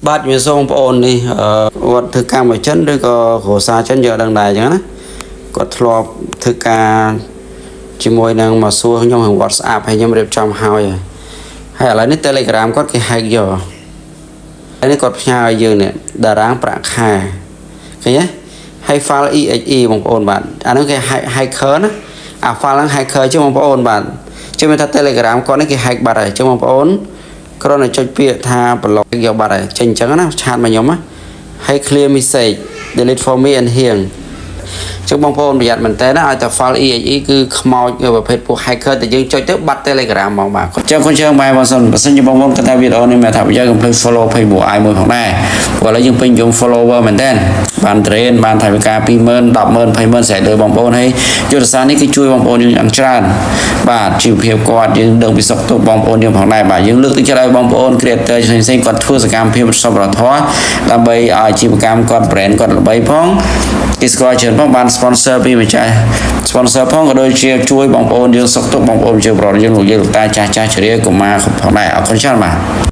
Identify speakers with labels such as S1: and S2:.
S1: បាទជំរាបសួរបងប្អូននេះអឺគាត់ធ្វើការមកចិនឬក៏គ្រួសារចិនយកដឹងដែរអញ្ចឹងណាគាត់ធ្លាប់ធ្វើការជាមួយនឹងមកសួរខ្ញុំក្នុង WhatsApp ហើយខ្ញុំរៀបចំហើយហើយឥឡូវនេះ Telegram គាត់គេ hack យកហើយនេះគាត់ផ្ញើឲ្យយើងនេះតារាងប្រាក់ខែឃើញទេហើយ file EXE បងប្អូនបាទអាហ្នឹងគេ hack hacker ណាអា file ហ្នឹង hacker ជាងបងប្អូនបាទជឿមានថា Telegram គាត់នេះគេ hack បាត់ហើយអញ្ចឹងបងប្អូនគ្រាន់តែចុចពាក្យថា block យកបាត់ហើយចេញអញ្ចឹងណាchat មកខ្ញុំណាហើយ clear message delete for me and ហៀងចឹងបងប្អូនប្រយ័ត្នមែនតើណាឲ្យតែ file EXE គឺខ្មោចប្រភេទពួក hacker តែយើងចុចទៅបាត់ Telegram ហ្មងបាទចឹងគុណជើងបែរបងសិនបើសិនជាបងប្អូនគិតថាវីដេអូនេះមានថាប្រយោជន៍កុំភ្លេច follow page ពួកអាយមួយផងដែរព្រោះឥឡូវយើងពេញនិយម follower មែនតើបាន train បានថវិកា20000 100000 200,000ស្រែកលើបងប្អូនហើយយុទ្ធសាស្ត្រនេះគឺជួយបងប្អូនយើងយ៉ាងច្រើនបាទជីវភាពគាត់យើងដឹងពីសុខទុក្ខបងប្អូនយើងផងដែរបាទយើងលើកទឹកចិត្តឲ្យបងប្អូន creator ផ្សេងៗគាត់ធ្វើសកម្មភាពសប្បុរសធម៌ដើម្បីឲ្យអាជីវកម្មគាត់ brand គាត់ល្បីផងគេស្គាល់ច្រើនផងបាន sponsor ពីម្ចាស់ sponsor ផងក៏ដូចជាជួយបងប្អូនយើងសុខទុក្ខបងប្អូនជាប្រដ្ឋយើងលោកយាយលោកតាចាស់ចាស់ជរាកុមារផងដែរអរគុណច្រើនបាទ។